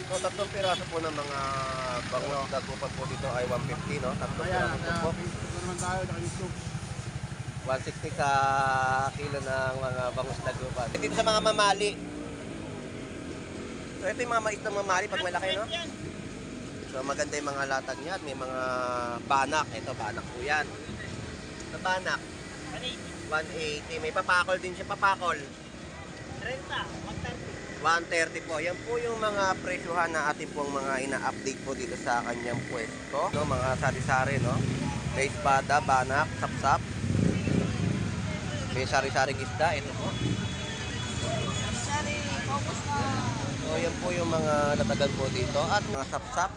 So, tatlong piraso po ng mga bangus dagupan po dito ay 150, no? Tatlong piraso po. naman tayo, naka-YouTube. 160 sa kilo ng mga bangus dagupan. Dito sa mga mamali. So, ito yung mga mais ng mamali pag malaki, no? So, maganda yung mga latag niya at may mga banak. Ito, banak po yan. Sa banak, 180. May papakol din siya, papakol. 130 po. Yan po yung mga presyuhan na ating pong mga ina-update po dito sa kanyang pwesto. No, mga sari-sari, no? May espada, banak, sapsap. May sari-saring isda. Ito po. So, yan po yung mga latagan po dito. At mga sapsap.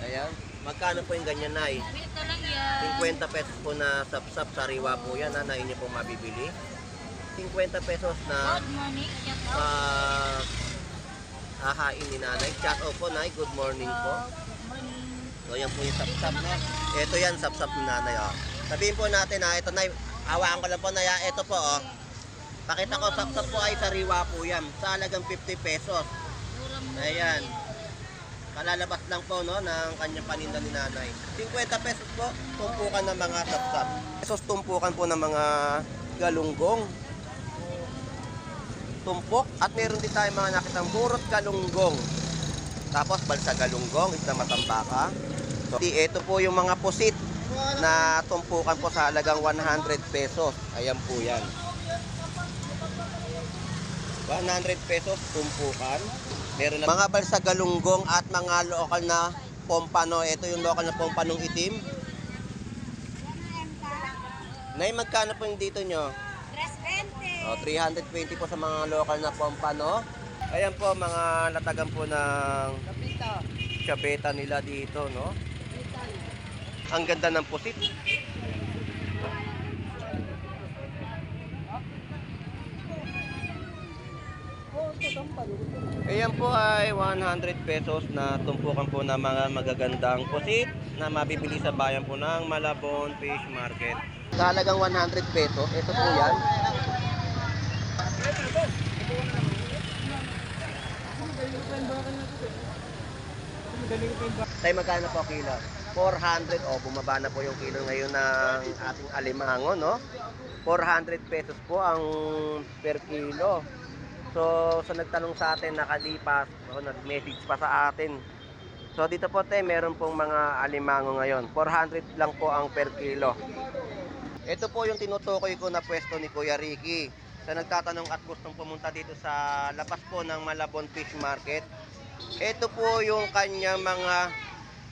Ayan. Magkano po yung ganyan, Nay? 50 pesos po na sapsap. Sariwa po yan, na inyo pong mabibili. 50 pesos na hahain ni Nanay. Chat out po, Nay. Good morning po. So, yan po yung sapsap, no? Ito yan, sapsap ni Nanay, oh. Sabihin po natin, ha, ito, Nay. Hawaan ko lang po, Nay. Ito po, oh. Pakita ko, sapsap po ay sariwa po yan. Sa halagang 50 pesos. Ayan. Kalalabas lang po, no, ng kanyang paninda ni Nanay. 50 pesos po, tumpukan ng mga sapsap. Pesos tumpukan po ng mga galunggong. Tumpok. At meron din tayo mga nakitang burot galunggong. Tapos balsa galunggong, isda matambaka. So, ito po yung mga pusit na tumpukan po sa halagang 100 pesos. Ayan po yan. 100 pesos tumpukan. Meron na mga balsa galunggong at mga lokal na pompano. Ito yung lokal na pompanong itim. Nay, magkano po yung dito nyo? 320. O, 320 po sa mga lokal na pompano. Ayan po, mga latagan po ng chabeta nila dito, no? Ang ganda ng pusit. Ayan po ay 100 pesos na tumpukan po ng mga magagandang pusit na mabibili sa bayan po ng Malabon Fish Market. Sa halagang 100 pesos, ito po yan. Tayo magkano po kilo? 400. O, bumaba na po yung kilo ngayon ng ating alimango, no? 400 pesos po ang per kilo. So, sa nagtanong sa atin nakalipas, o nag-message pa sa atin. So, dito po tayo, meron pong mga alimango ngayon. 400 lang po ang per kilo. Ito po yung tinutukoy ko na pwesto ni Kuya Ricky. Sa nagtatanong at gustong pumunta dito sa labas po ng Malabon Fish Market. Ito po yung kanyang mga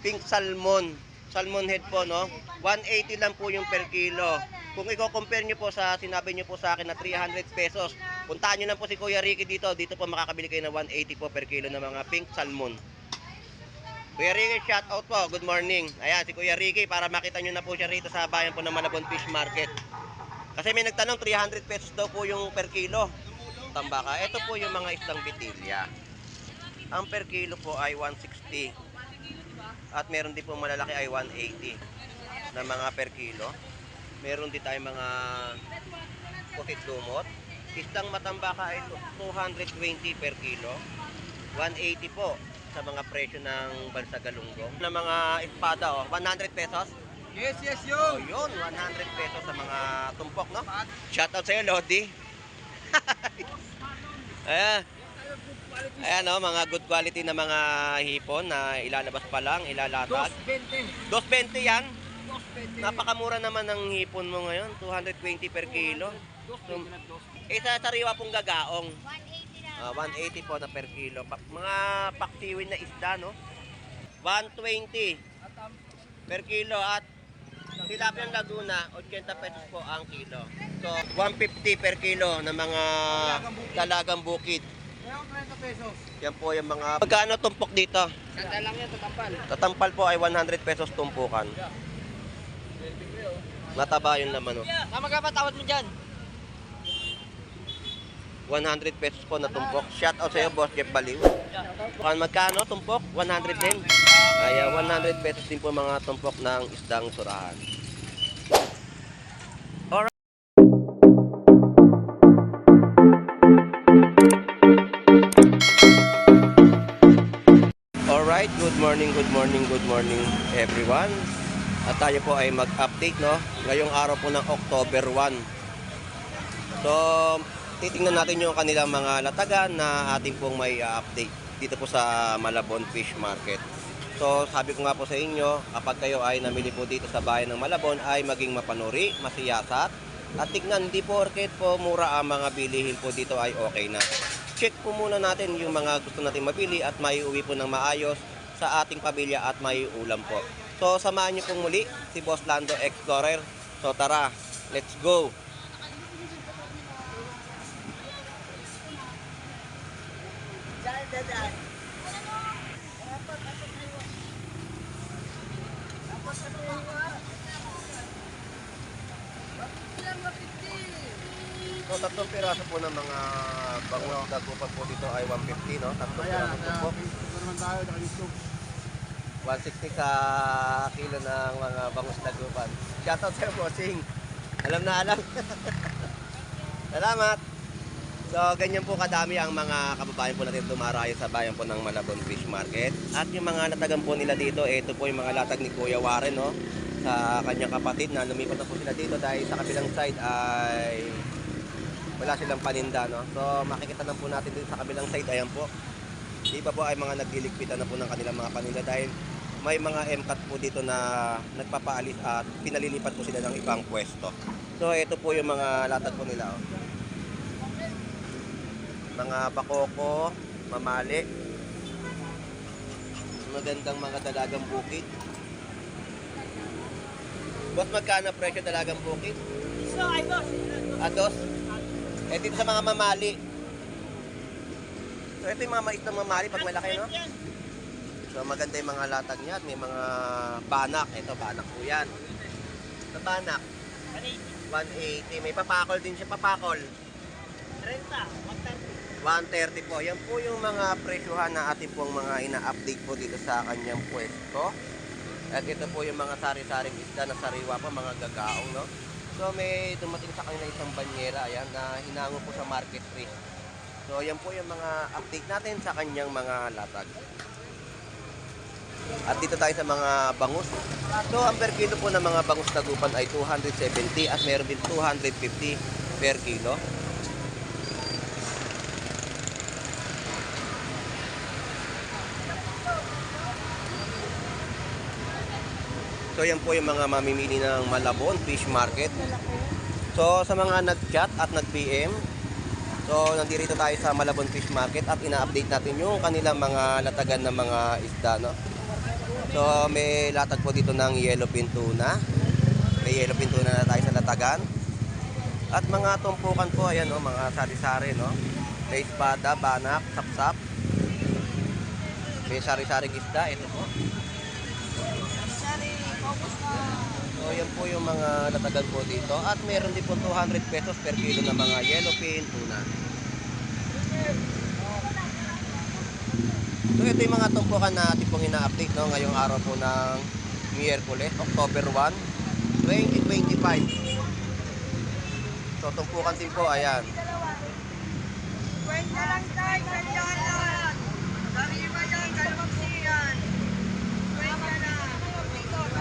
pink salmon. Salmon head po, no? 180 lang po yung per kilo. Kung i-compare nyo po sa sinabi nyo po sa akin na 300 pesos, puntahan nyo lang po si Kuya Ricky dito. Dito po makakabili kayo ng 180 po per kilo ng mga pink salmon. Kuya Ricky, shout out po. Good morning. Ayan, si Kuya Ricky, para makita nyo na po siya rito sa bayan po ng Malabon Fish Market. Kasi may nagtanong, 300 pesos daw po yung per kilo. Tambaka. Ito po yung mga isdang bitilya. Ang per kilo po ay 160. At meron din po malalaki ay 180 na mga per kilo. Meron din tayong mga pusit lumot. Isdang matambaka ay 220 per kilo. 180 po sa mga presyo ng balsa galunggong. Na mga espada, oh, 100 pesos. Yes, Oh, yun, 100 pesos sa mga tumpok, no? Shoutout sa'yo, Lodi. Ayan. Ayan, no, mga good quality na mga hipon na ilalabas pa lang, ilalatag. 220. 220 yan. Napakamura naman ng hipon mo ngayon, 220 per kilo. So, isa sariwa pong gagaong. 180 po na per kilo. Mga paksiwin na isda, no? 120 per kilo at tilapiyang Laguna, 80 pesos po ang kilo. So, 150 per kilo ng mga dalagang bukid. 30 pesos. Yan po yung mga... Magkano tumpok dito? Sanda lang yan, tatampal. Tatampal po ay 100 pesos tumpukan. Mataba yun naman, oh. Tama ka ba, tawad mo dyan? 100 pesos po na tumpok. Shout out sa iyo, Boss Jeff Baliw. Magkano tumpok? 100 din. Ay, 100 pesos din po mga tumpok ng isdang surahan. Alright, good morning everyone. At tayo po ay mag-update, no? Ngayong araw po ng October 1. So, titingnan natin yung kanilang mga latagan na ating pong may update dito po sa Malabon Fish Market. So, sabi ko nga po sa inyo, kapag kayo ay namili po dito sa bayan ng Malabon ay maging mapanuri, masiyasat. At tignan, hindi po orket po mura ang mga bilihin po dito ay okay na. Check po muna natin yung mga gusto natin mabili at maiuwi po ng maayos sa ating pamilya at maiulam po. So, samahan niyo pong muli si Boss Lando Explorer. So, tara, let's go! So, tatlong piraso po ng mga bangus dagupan po dito ay 150, no? Tatlong piraso po. Ito naman tayo, naka-YouTube. 160 sa kilo ng mga bangus dagupan. Shoutout sa'yo, bossing. Alam na alam. Salamat. So, ganyan po kadami ang mga kababayan po natin dumarayo sa bayan po ng Malabon Fish Market. At yung mga latagan po nila dito, ito po yung mga latag ni Kuya Warren, no? Sa kanyang kapatid na lumipat na po sila dito dahil sa kabilang side ay wala silang paninda, no? So, makikita na po natin dito sa kabilang side, ayan po. Di ba po ay mga nagliligpitan na po ng kanilang mga paninda dahil may mga MCAT po dito na nagpapaalis at pinalilipat po sila ng ibang pwesto. So, ito po yung mga latag po nila, oh. Mga bakoko, mamali, magandang mga dalagang bukid. Boss, magkano presyo dalagang bukid? So, ay boss. Ados. Eh, dito sa mga mamali. So, ito yung mga mais ng mamali pag malaki, no? So, maganda yung mga latag niya at may mga banak. Ito, banak po yan. Sa banak, 180. May papakol din siya, papakol. 130 po. Yan po yung mga presyuhan na ating pong mga ina-update po dito sa kanyang pwesto. At ito po yung mga sari-saring isda na sariwa pa, mga gagaong, no? So, may dumating sa kanila isang banyera, ayan, na hinango po sa market rate. So, yan po yung mga update natin sa kanyang mga latag. At dito tayo sa mga bangus. So, ang per kilo po ng mga bangus dagupan ay 270 at meron din 250 per kilo. So, yan po yung mga mamimili ng Malabon Fish Market. So, sa mga nag-chat at nag-PM, so, nandito tayo sa Malabon Fish Market at ina-update natin yung kanilang mga latagan ng mga isda, no? So, may latag po dito ng yellowfin tuna. May yellowfin tuna na tayo sa latagan. At mga tumpukan po, ayan, no? Mga sari-sari, no? May espada, banak, sapsap. May sari-saring isda, ito po. So, yan po yung mga latagan po dito. At meron din po 200 pesos per kilo ng mga yellowfin tuna. So, ito yung mga tumpukan na ating pong ina-update, no? Ngayong araw po ng Miyerkules, October 1, 2025. So, tumpukan din po, ayan. Kwenta lang tayo, ganyan lang. Sabi ba yan, kalmaksiyan. Kwenta lang.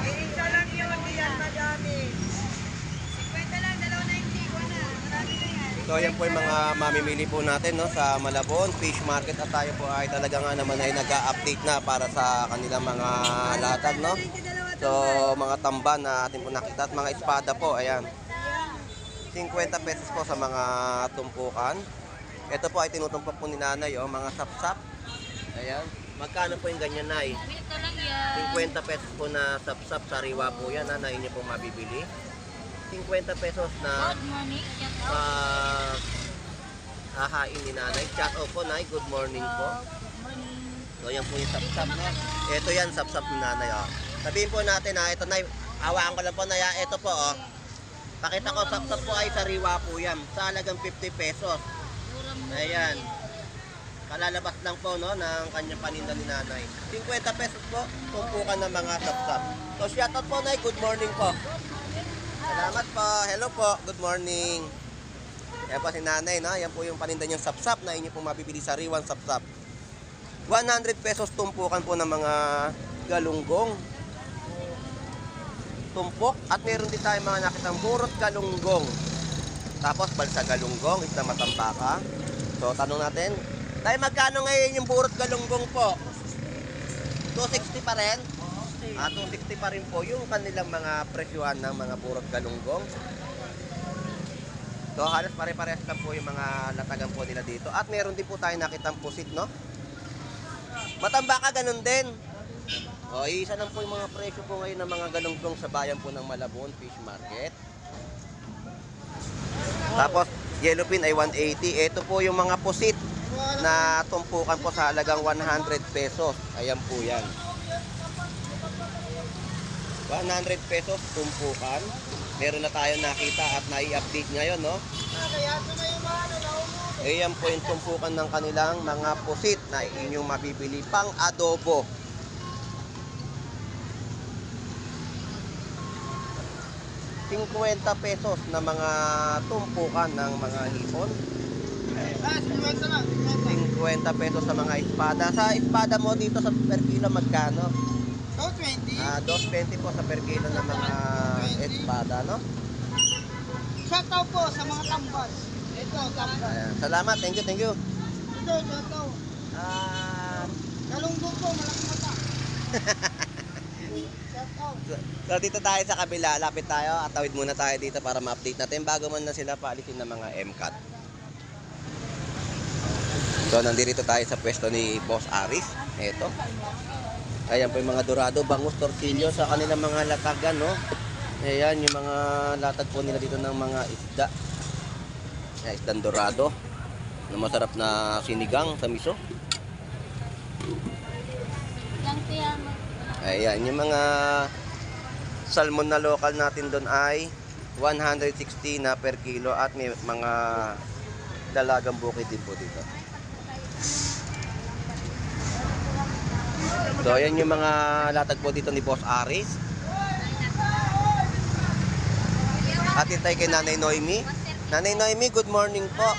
Isa lang yun, di yan madami. 50 lang, 290 ko na. Marami na yan. So, yan po yung mga mamimili po natin, no, sa Malabon Fish Market. At tayo po ay talaga nga naman ay nag-update na para sa kanilang mga latag, no? So, mga tamba na atin po nakita at mga espada po, ayan. 50 pesos po sa mga tumpukan. Ito po ay tinutumpok po ni nanay, oh, mga sapsap. Ayan. Magkano po yung ganyan, nay? Ito lang yan. 50 pesos po na sapsap, sariwa po yan, na inyo pong mabibili. 50 pesos na Good morning. Yes, hahain ni nanay. Chat out po, nay. Good morning po. Good morning. So, yan po yung sapsap, no? Ito yan, sapsap ni nanay, oh. Sabihin po natin, ha, ito, nay. Hawakan ko lang po, nay. Ito po, oh. Pakita ko, sapsap po ay sariwa po yan. Sa halagang 50 pesos. Ayan. Kalalabas lang po, no, ng kanyang paninda ni nanay. 50 pesos po, tumpukan ng mga sapsap. So, shoutout po, nay. Good morning po. Salamat po. Hello po. Good morning. Yan po si nanay, no? Yan po yung paninda niyang sapsap na inyo pong mabibili sa Riwan Sapsap. 100 pesos tumpukan po ng mga galunggong. Tumpok. At meron din tayo mga nakitang burot galunggong. Tapos balsa galunggong, isda matambaka. So tanong natin, tayo magkano ngayon yung burot galunggong po? 260 pa rin? 260 pa rin po yung kanilang mga presyuhan ng mga burot galunggong. So halos pare-parehas lang po yung mga latagan po nila dito. At meron din po tayo nakitang pusit, no? Matambaka ganun din. O, isa lang po yung mga presyo po ngayon ng mga galunggong sa bayan po ng Malabon Fish Market. Tapos, yellowfin ay 180. Ito po yung mga pusit na tumpukan po sa halagang 100 pesos. Ayan po yan. 100 pesos tumpukan. Meron na tayo nakita at nai-update ngayon, no? Ayan po yung tumpukan ng kanilang mga pusit na inyong mabibili pang adobo. ₱50 pesos na mga tumpukan ng mga hipon. 50 pesos sa mga espada. Sa espada mo dito sa per kilo magkano? 220. 220 po sa per kilo ng mga espada, no? Shoutout po sa mga tambas. Ito, tambas. Ayan. Salamat, thank you, thank you. Ito, shoutout. Galunggong po, malaking mata. Shoutout. So dito tayo sa kabila, lapit tayo at tawid muna tayo dito para ma-update natin bago man na sila paalisin ng mga MCAT. So nandito tayo sa pwesto ni Boss Aris. Ito. Ayan po yung mga dorado, bangus, tortillo sa kanilang mga latagan, no? Ayan yung mga latag po nila dito ng mga isda. Ayan, isdang dorado. Na masarap na sinigang sa miso. Lang tiyan. Ayan, yung mga salmon na local natin doon ay 160 na per kilo at may mga dalagang bukid din po dito. So, ayan yung mga latag po dito ni Boss Aris. At tayo kay Nanay Noemi. Nanay Noemi, good morning po.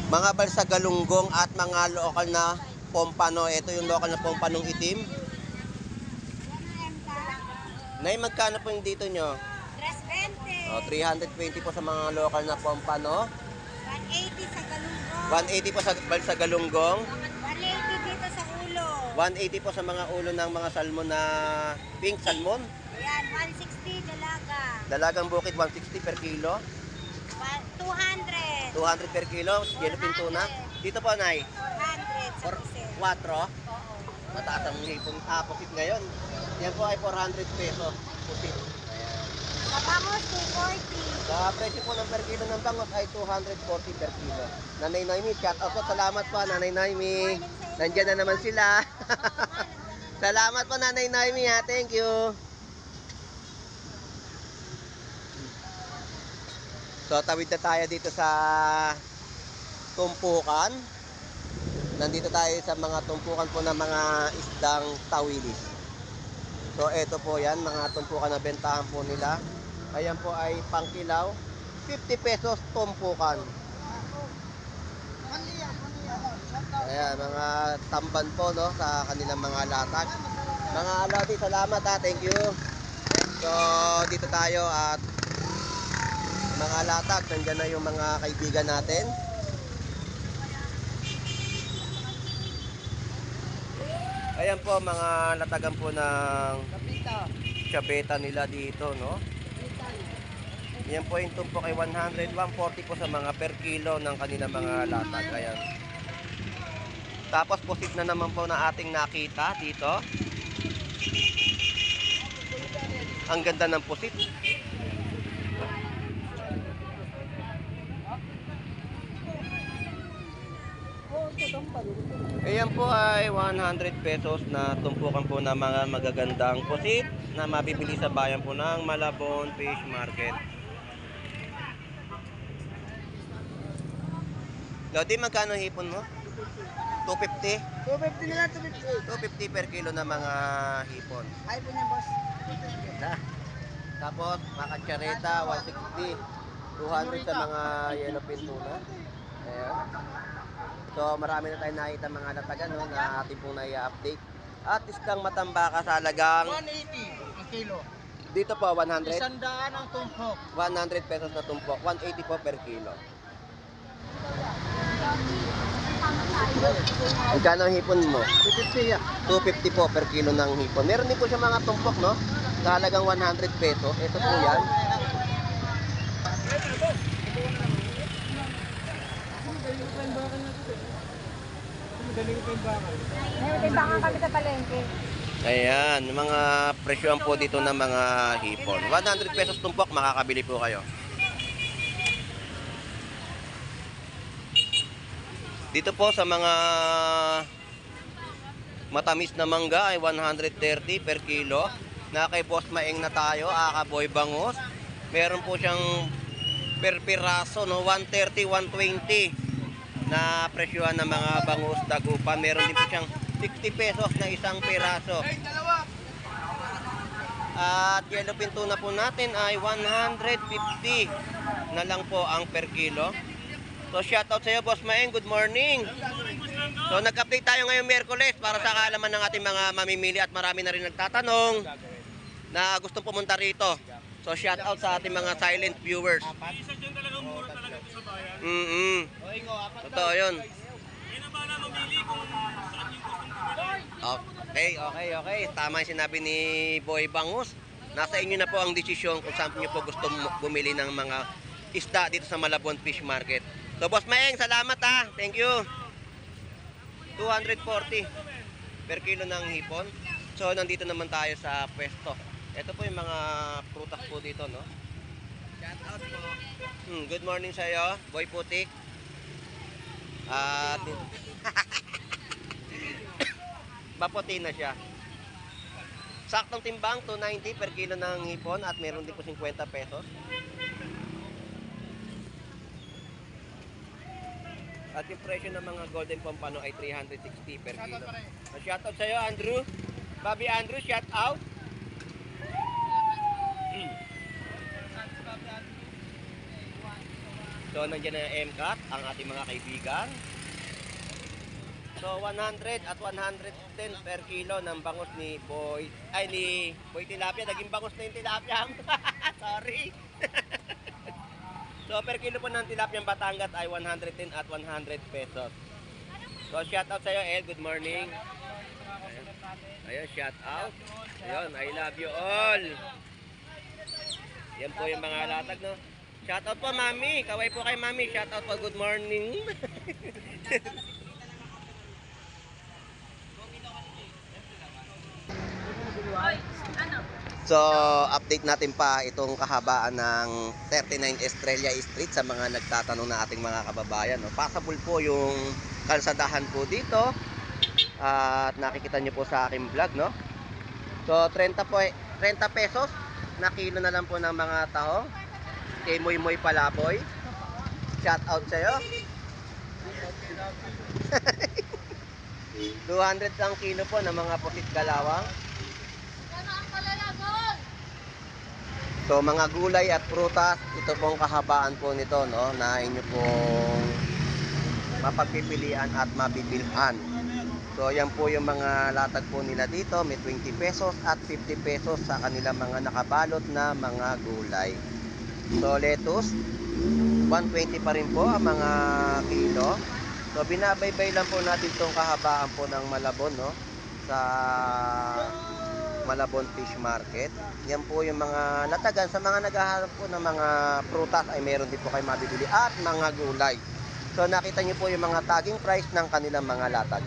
Mga balsa galunggong at mga lokal na pompano. Ito yung lokal na pompanong itim. Nay, magkano po yung dito nyo? 320. 320 po sa mga lokal na pompano. 180 sa galunggong. 180 po sa balsa galunggong. 180 dito sa ulo. 180 po sa mga ulo ng mga salmon na pink salmon. Ayan, 160 dalaga. Dalagang bukid, 160 per kilo. 200. 200 per kilo. Yellowfin tuna. Dito po, Nay. 400 sa Or pusit. 4. Oo. Mataas ang hipon. Pusit ngayon. Yan po ay 400 pesos. Pusit. Kapangos, 240. Sa presyo po ng per kilo ng bangus ay 240 per kilo. Nanay Noemi, shout out po. Salamat po, Nanay Noemi. Nandiyan na naman sila. Salamat po, Nanay Noemi, ha. Thank you. So, tawid na tayo dito sa tumpukan. Nandito tayo sa mga tumpukan po ng mga isdang tawilis. So, eto po yan, mga tumpukan na bentahan po nila. Ayan po ay pangkilaw. 50 pesos tumpukan. Ayan, mga tamban po, no, sa kanilang mga latag. Mga alati, salamat, ha. Thank you. So, dito tayo at mga latag. Nandiyan na yung mga kaibigan natin. Ayan po, mga latagan po ng chapeta nila dito, no? Yan po yung tumpok ay 100, 140 po sa mga per kilo ng kanilang mga latag. Ayan. Tapos pusit na naman po na ating nakita dito. Ang ganda ng pusit. Ayan po ay 100 pesos na tumpukan po ng mga magagandang pusit na mabibili sa bayan po ng Malabon Fish Market. Lodi, magkano hipon mo? 250? 250 nila, 250. 250 per kilo na mga hipon. Ay po niya, boss. Na. Tapos, makatsareta, 160. 200 sa mga yellowfin tuna. Ayan. So, So marami na tayong nakita mga latagan no, na ating pong nai-update. At iskang matambaka sa halagang 180 ang kilo. dito po 100. 100 ang tumpok. 100 pesos na tumpok, 180 po per kilo. Magkano ang hipon mo? 250 yan. 250 po per kilo ng hipon. Meron din po siya mga tumpok, no? Sa halagang 100 pesos. Ito po yan. May timbangan kami sa palengke. Ayan, mga presyohan po dito ng mga hipon. 100 pesos tumpok, makakabili po kayo. Dito po sa mga matamis na mangga ay 130 per kilo. Na kay Boss Maeng na tayo, Boy Bangus. Meron po siyang per piraso, no? 130, 120 na presyohan ng mga bangus dagupan. Meron din po siyang 60 pesos na isang piraso. At yellow pin tuna po natin ay 150 na lang po ang per kilo. So shoutout sa iyo Boss Maeng, good morning. So nag-update tayo ngayong Miyerkules para sa kaalaman ng ating mga mamimili at marami na rin nagtatanong na gustong pumunta rito. So shoutout sa ating mga silent viewers. Totoo yun. Okay. Tama yung sinabi ni Boy Bangus. Nasa inyo na po ang desisyon kung saan nyo po gusto bumili ng mga isda dito sa Malabon Fish Market. So Boss Maeng, salamat ha. Thank you. 240 per kilo ng hipon. So nandito naman tayo sa pwesto. Ito po yung mga prutas po dito, no? Shout out po. Good morning sa iyo, Boy Putik. At maputi na siya. Saktong timbang, 290 per kilo ng hipon at meron din po 50 pesos. At yung presyo ng mga golden pompano ay 360 per kilo. Shout out sa iyo, Andrew. Bobby Andrew, shout out. So nandiyan na yung MCAT, ang ating mga kaibigan. So 100 at 110 per kilo ng bangus ni Boy Tilapia. Naging bangus na yung tilapia. Sorry. So per kilo po ng tilapia Batangas ay 110 at 100 pesos. So shout out sa iyo El, good morning. Ayun, shout out. Ayun, I love you all. Yan po yung mga latag, no? Shout out po, Mami. Kaway po kay Mami. Shout out po, good morning. So, update natin pa itong kahabaan ng 39 Estrella Street sa mga nagtatanong na ating mga kababayan. No? Passable po yung kalsadahan po dito. At nakikita nyo po sa aking vlog, no? So, 30 pesos na kilo na lang po ng mga taho. Kay Moy Moy Palaboy. Shout out sa'yo. 200 ang kilo po ng mga pusit kalawang. So mga gulay at prutas, ito pong kahabaan po nito, no, na inyo pong mapagpipilian at mabibilhan. So yan po yung mga latag po nila dito, may 20 pesos at 50 pesos sa kanilang mga nakabalot na mga gulay. So lettuce, 120 pa rin po ang mga kilo. So binabaybay lang po natin itong kahabaan po ng Malabon, no, sa Malabon Fish Market. Yan po yung mga latagan. Sa mga naghahanap po ng mga prutas ay meron din po kayo mabibili at mga gulay. So nakita nyo po yung mga tagging price ng kanilang mga latag.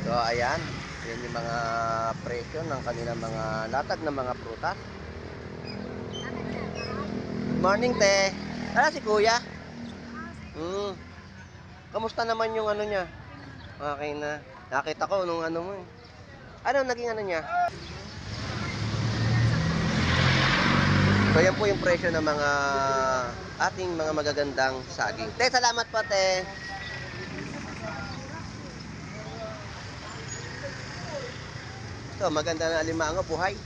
So ayan, yan yung mga presyo ng kanilang mga latag ng mga prutas. Good morning, te. Si kuya? Kamusta naman yung ano niya? Okay na. Nakita ko nung ano mo. Ano naging ano niya? So yan po yung presyo ng mga ating mga magagandang saging. Te, salamat po, te. So maganda na alimango, buhay.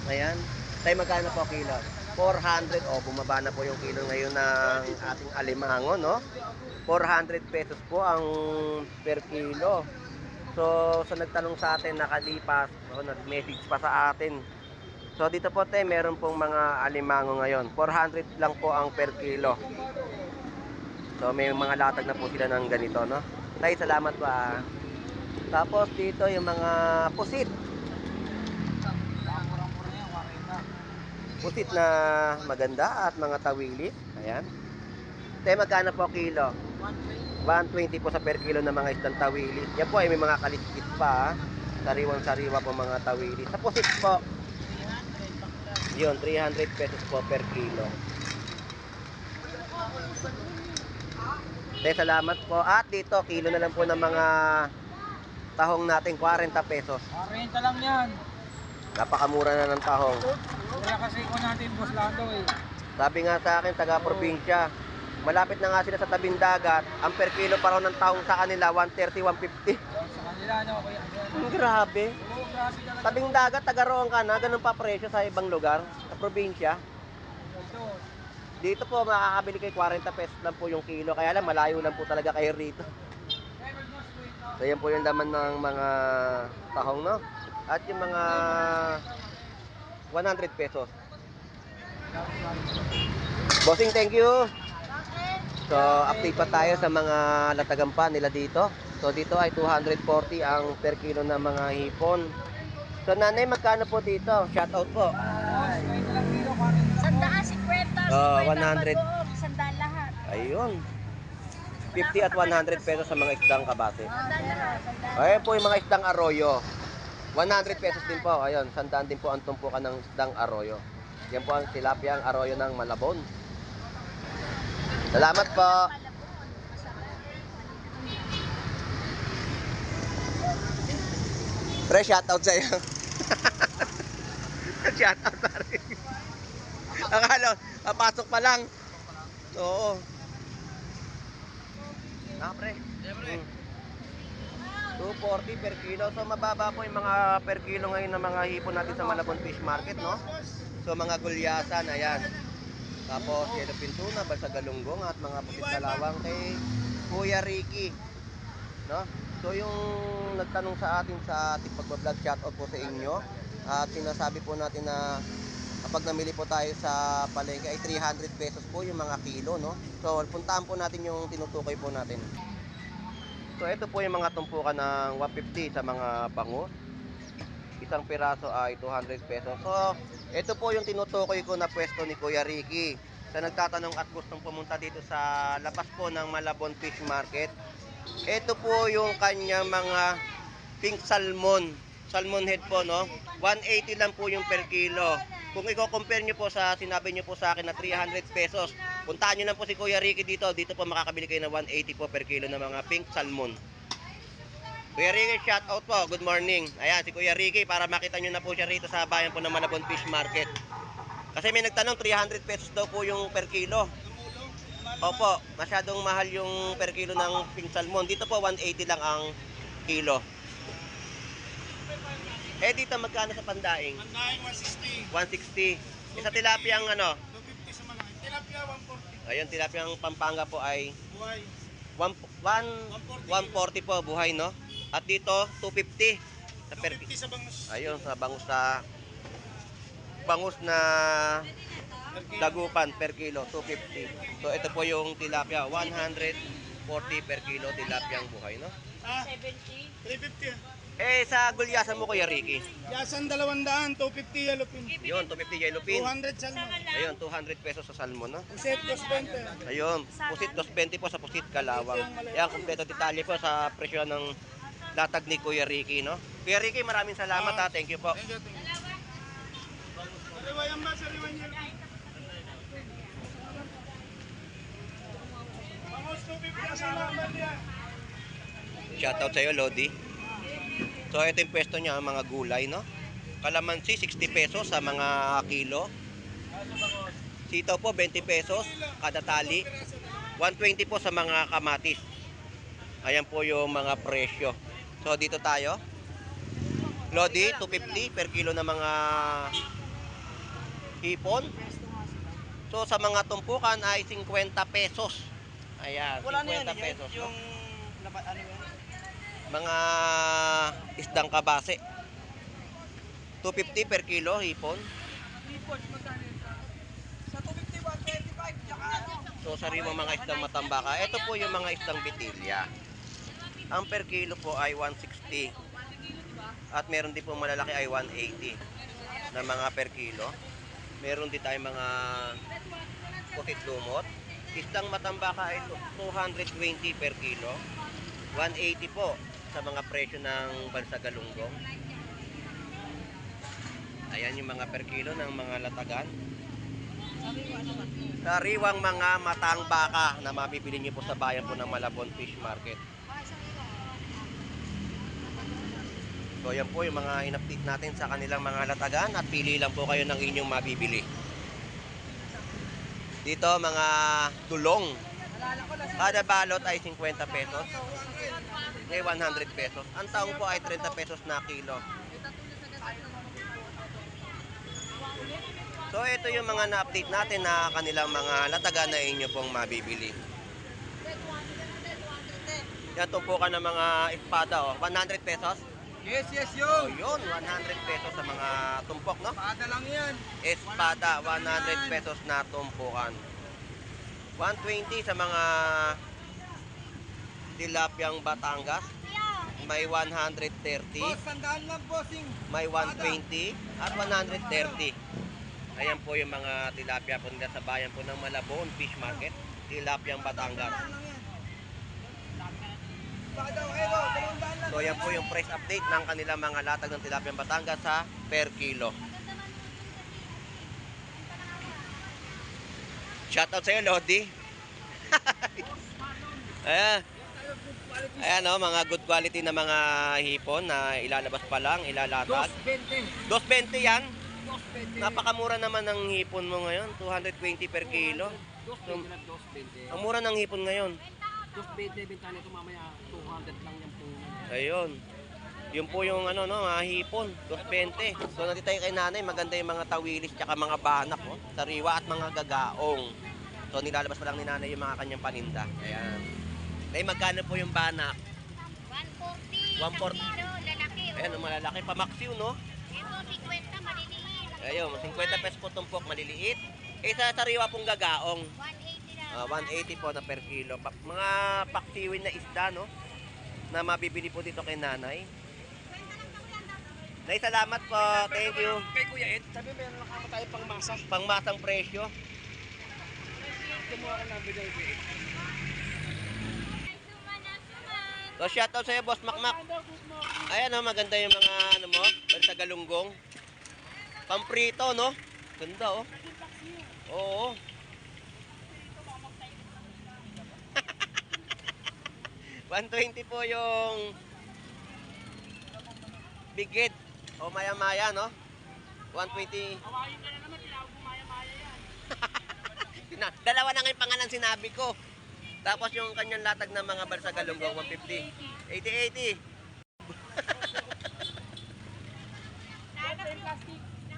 Ayan. Tay, magkano po kilo? 400 o bumaba na po yung kilo ngayon ng ating alimango, no? 400 pesos po ang per kilo. So, sa nagtanong sa atin nakalipas, o nag-message pa sa atin. So, dito po tayo, meron pong mga alimango ngayon. 400 lang po ang per kilo. So, may mga latag na po sila ng ganito, no? Tay, salamat po ah. Tapos, dito yung mga pusit. Pusit na maganda at mga tawilis. Ayan. Tay, magkano po kilo? 120 po sa per kilo ng mga isdang tawilis. Yan po ay may mga kaliskis pa. Sariwang-sariwa po mga tawilis. Sa pusit po, yun, 300 pesos po per kilo. Tay, salamat po. At dito, kilo na lang po ng mga tahong natin, 40 pesos. 40 lang yan. Napakamura na ng tahong. Wala kasi ko natin, Boss Lando eh. Sabi nga sa akin, taga-probinsya, malapit na nga sila sa tabing dagat. Ang per kilo pa raw ng tahong sa kanila, 130, 150. Sa kanila, no? Kaya, Grabe. oo, grabe talaga. Tabing dagat, taga-roon ka na, ganun pa presyo sa ibang lugar, sa probinsya. Ito, Dito po, makakabili kay 40 pesos lang po yung kilo. Kaya lang, malayo lang po talaga kayo rito. So, yan po yung laman ng mga tahong, no? At yung mga 100 pesos. Bossing, thank you. So, update pa tayo sa mga latagan pa nila dito. So, dito ay 240 ang per kilo ng mga hipon. So, nanay, magkano po dito? Shoutout po. 20 lang kilo, 40 lang. 150, Oh, 100. 100. Sandaan lahat. Ayun. 50 at 100 pesos sa mga isdang kabate. Sandaan lahat. Sandaan. Ayun po yung mga isdang arroyo. 100 pesos din po. Ayun, sandaan din po ang tumpukan ng isdang arroyo. Yan po ang tilapia, ang arroyo ng Malabon. Salamat po. Pre, shoutout sa'yo. Shoutout pa rin. Akala, papasok pa lang. Oo. Pre. 240 per kilo. So mababa po yung mga per kilo ngayon ng mga hipon natin sa Malabon Fish Market, no? So mga gulyasan, ayan. Tapos yellowfin tuna, balsa galunggong at mga pusit na lawang kay Kuya Ricky, no? So yung nagtanong sa atin sa ating pagbablog, shoutout po sa inyo. At sinasabi po natin na kapag namili po tayo sa palengke ay 300 pesos po yung mga kilo, no? So puntahan po natin yung tinutukoy po natin. So ito po yung mga tumpukan ng 150 sa mga bangus. Isang piraso ay 200 pesos. So ito po yung tinutukoy ko na pwesto ni Kuya Ricky. Sa nagtatanong at gustong pumunta dito sa labas po ng Malabon Fish Market. Ito po yung kanyang mga pink salmon. Salmon head po, no? 180 lang po yung per kilo. Kung i-compare nyo po sa sinabi nyo po sa akin na 300 pesos, puntaan nyo lang po si Kuya Ricky dito. Dito po makakabili kayo ng 180 po per kilo ng mga pink salmon. Kuya Ricky, shout out po. Good morning. Ayan, si Kuya Ricky para makita nyo na po siya rito sa bayan po ng Malabon Fish Market. Kasi may nagtanong, 300 pesos daw po yung per kilo. Opo, masyadong mahal yung per kilo ng pink salmon. Dito po 180 lang ang kilo. Eh dito magkano sa pandaing? Pandaing 160. 160. Sa tilapia ang ano? 250 sa mga. Tilapia 140. Ayun, tilapia ang Pampanga po ay Buhay. 140 po buhay, no? At dito 250 sa per 250 sa bangus. ayun, sa bangus na dagupan per kilo 250. So ito po yung tilapia 140 per kilo tilapia ang buhay, no? Ah, 70. 350. Eh sa gulyasan mo Kuya Ricky. Yasan 200, 250 yellowfin. Yun, 250 yellowfin. 200 salmon. Ayun, 200 pesos sa salmon, no? Puset 220. Ayun, pusit 220 po sa pusit kalawang. Yan, kompleto detalye po sa presyo ng latag ni Kuya Ricky, no? Kuya Ricky, maraming salamat ha. Thank you po. Thank you. Sariwayan ba? Sariwayan yellowfin. Bangus 250 sa laman niya. Shoutout sa iyo, Lodi. So, ito yung pwesto niya, mga gulay, no? Kalamansi, 60 pesos sa mga kilo. Sitaw po, 20 pesos kada tali. 120 po sa mga kamatis. Ayan po yung mga presyo. So, dito tayo. Lodi, 250 per kilo ng mga hipon. So sa mga tumpukan ay 50 pesos. Ayan, Wala na yan, 50 pesos. no? yung ano yan? Mga isdang kabase. 250 per kilo, hipon. Report, magkano yun? Sa 250, 125, tsaka ano? So sariwang mga isdang matambaka. Ito po yung mga isdang bitilya. Ang per kilo po ay 160. At meron din po malalaki ay 180 na mga per kilo. Meron din tayong mga putit lumot. Isdang matambaka ay 220 per kilo. 180 po sa mga presyo ng Balsagalunggong. Ayan yung mga per kilo ng mga latagan. Sariwang mga matang baka na mabibili niyo po sa bayan po ng Malabon Fish Market. So yan po yung mga in-update natin sa kanilang mga latagan at pili lang po kayo ng inyong mabibili. Dito mga tulong. Kada balot ay 50 pesos. May 100 pesos. Ang taong po ay 30 pesos na kilo. So ito yung mga na-update natin na kanilang mga latagan na inyo pong mabibili. Yan tumpukan ng mga espada, oh. 100 pesos. Yes, Oh, yun, 100 pesos sa mga tumpok, no? Pada lang yan. Espada, 100 pesos na tumpukan. 120 sa mga tilapyang Batangas. May 130, sandaan lang, bossing. may 120 at 130. Ayan po yung mga tilapia po nila sa bayan po ng Malabon Fish Market. Tilapyang Batangas. So yan po yung price update ng kanilang mga latag ng tilapyang Batangas sa per kilo. Shoutout sa'yo, Lodi. Ayan o, mga good quality na mga hipon na ilalabas pa lang, ilalatag. 220. 220 yan. 220. Napakamura naman ng hipon mo ngayon, 220 per kilo. 220 na 220. Ang mura ng hipon ngayon. 220, benta nito mamaya 200 lang yung po. Ayun. Yun po yung ano no, mga hipon, 220. So nandito tayo kay nanay, maganda yung mga tawilis tsaka mga banak, oh, sariwa at mga gagaong. So nilalabas pa lang ni nanay yung mga kanyang paninda. Ayan. Nay, magkano po yung banak? 140. 140. Kilo, lalaki. Ayan, ang malalaki, pamaksiw, no? Ito, 50, maliliit. Ayun, 50 pesos po tumpok, maliliit. Eh, sa sariwa pong gagaong, 180 na. 180 po na per kilo. Mga paksiwin na isda, no? Na mabibili po dito kay nanay. Nay, salamat po. Thank you. Kay Kuya Ed, sabi meron lang kamo tayo pang masa. Pangmasang presyo. Kumuha ka ng bigay Kuya Ed. So, shoutout sa'yo, Boss Makmak. Ayan, oh, maganda yung mga, ano mo, sa galunggong. Pamprito, no? Ganda, oh. Oo. $120 po yung bigid. O maya-maya, no? 120. Hawain ka na naman, tinawag mo maya-maya yan. Dalawa na nga yung pangalan sinabi ko. Tapos yung kanyang latag ng mga balsa galunggong, 150. 80-80.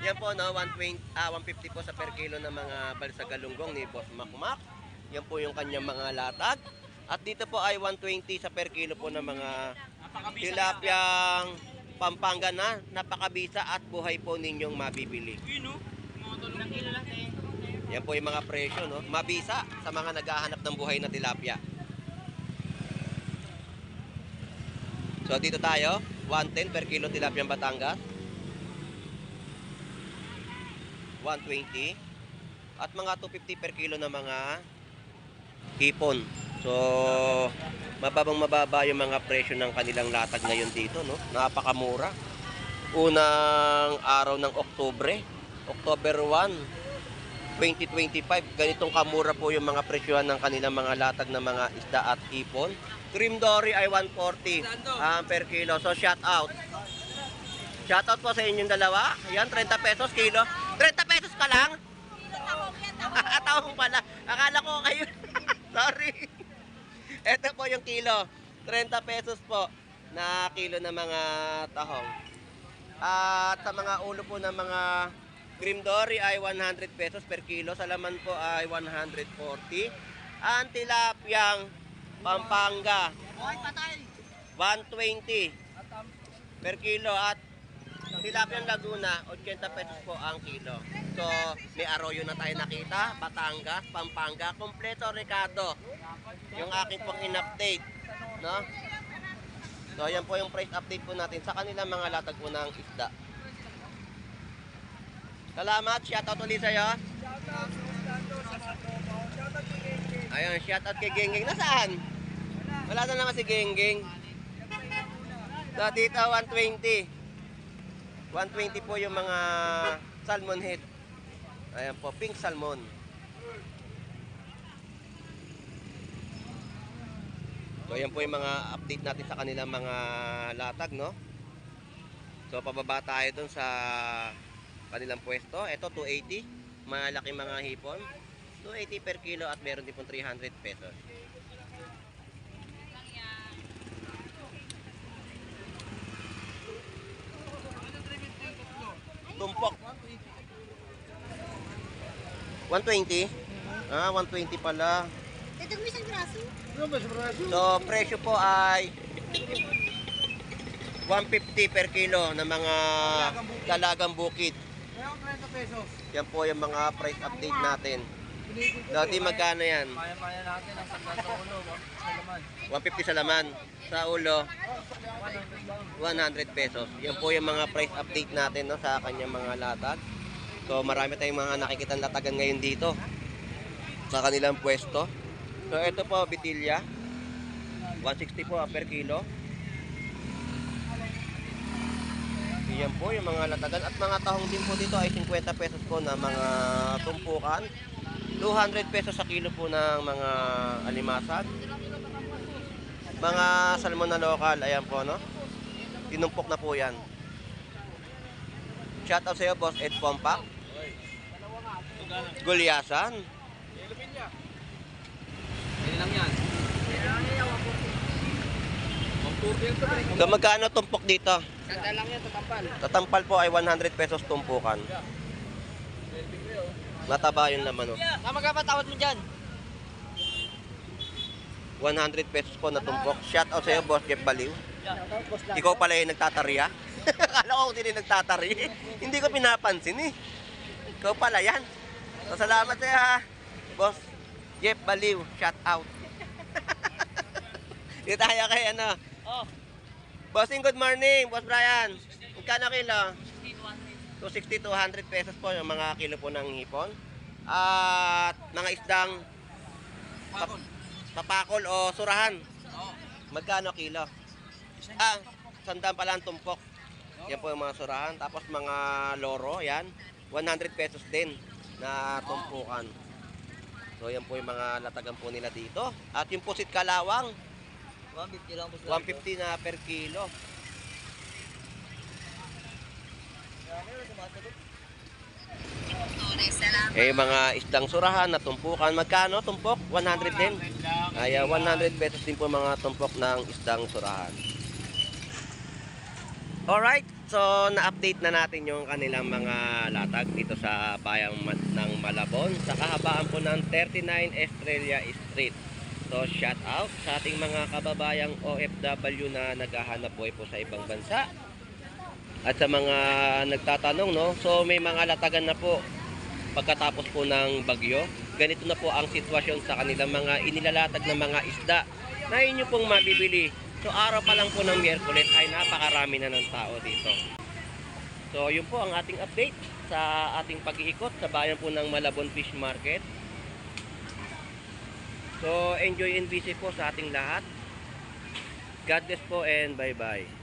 Yan po, no? 150 po sa per kilo ng mga balsa galunggong ni Boss Makmak. Yan po yung kanyang mga latag. At dito po ay 120 sa per kilo po ng mga tilapyang Pampanga na napakabisa at buhay po ninyong mabibili. Yan po yung mga presyo, no? Mabisa sa mga naghahanap ng buhay na tilapia. So dito tayo, 110 per kilo tilapyang Batangas. 120 at mga 250 per kilo na mga hipon. So mababa yung mga presyo ng kanilang latag ngayon dito, no? Napakamura. Unang araw ng Oktubre, October 1, 2025, ganitong kamura po yung mga presyohan ng kanilang mga latag ng mga isda at hipon. Cream Dory ay 140 per kilo. So shout out. Shout out po sa inyong dalawa. Ayan, 30 pesos kilo. 30 pesos ka lang? Atawang pala. Akala ko kayo. Sorry. Ito po yung kilo. 30 pesos po na kilo ng mga tahong. At sa mga ulo po ng mga Cream Dory ay 100 pesos per kilo. Sa laman po ay 140. Ang tilapyang Pampanga, 120 per kilo. At tilapyang Laguna, 80 pesos po ang kilo. So, may Arroyo na tayo nakita, Batangas, Pampanga, kompleto Ricardo. Yung aking pong in-update, no? So, yan po yung price update po natin sa kanilang mga latag po ng isda. Salamat, shoutout ulit sa'yo. Ayun, shoutout kay Genggeng. Nasaan? Wala na naman si Genggeng. So, dito 120. 120 po yung mga salmon head. Ayan po, pink salmon. So, ayan po yung mga update natin sa kanilang mga latag, no? So, pababa tayo dun sa kanilang pwesto. Ito, 280. Malaki mga hipon. 280 per kilo at meron din pong 300 pesos. Tumpok. 120? Ah, 120 pala. Ito mo isang braso? So, presyo po ay 150 per kilo ng mga dalagang bukid. Yan po yung mga price update natin. Dati magkano yan? Maya-maya natin ang sagdan sa ulo, sa laman. 150 sa laman. Sa ulo, 100 pesos. Yan po yung mga price update natin, no, sa kanyang mga latag. So marami tayong mga nakikitang latagan ngayon dito sa kanilang pwesto. So ito po, bitilya. 160 po per kilo. Yan po yung mga latagan. At mga tahong din po dito ay 50 pesos po na mga tumpukan. 200 pesos sa kilo po ng mga alimasag. Mga salmon na lokal, ayan po, no? Tinumpok na po yan. Shout out sa iyo, Boss Ed Pompak. Gulyasan. Pwede lang yan. So magkano tumpok dito? Sagdan lang yan, tatampal. Tatampal po ay 100 pesos tumpukan. Mataba yung laman, no? Magkapatawad mo dyan? 100 pesos po na tumpok. Shout out sa iyo, Boss Jeff Baliw. Ikaw pala yung nagtatarya. Akala ko hindi rin nagtatari. Hindi ko pinapansin eh. Ikaw pala yan. So salamat sa iyo, ha, Boss Jeff Baliw. Shout out. Dito tayo kay ano. Oh. Bossing, good morning. Boss Brian. Magkano kilo? 260 to 100 pesos po yung mga kilo po ng hipon. At mga isdang papakol o surahan. Magkano kilo? Ah, sandaan pala ang tumpok. Yan po yung mga surahan. Tapos mga loro, yan. 100 pesos din na tumpukan. So yan po yung mga latagan po nila dito. At yung pusit kalawang, 150 lang po 150 na per kilo. Eh mga isdang surahan na tumpukan, magkano tumpok? 100 din. Ay 100 pesos din po mga tumpok ng isdang surahan. Alright, so na-update na natin yung kanilang mga latag dito sa bayan ng Malabon sa kahabaan po ng 39 Estrella Street. So shout out sa ating mga kababayang OFW na naghahanap buhay po sa ibang bansa. At sa mga nagtatanong, no, so may mga latagan na po pagkatapos po ng bagyo. Ganito na po ang sitwasyon sa kanilang mga inilalatag na mga isda na inyo pong mabibili. So araw pa lang po ng Miyerkules ay napakarami na ng tao dito. So yun po ang ating update sa ating pag-iikot sa bayan po ng Malabon Fish Market. So enjoy and visit po sa ating lahat. God bless po and bye bye.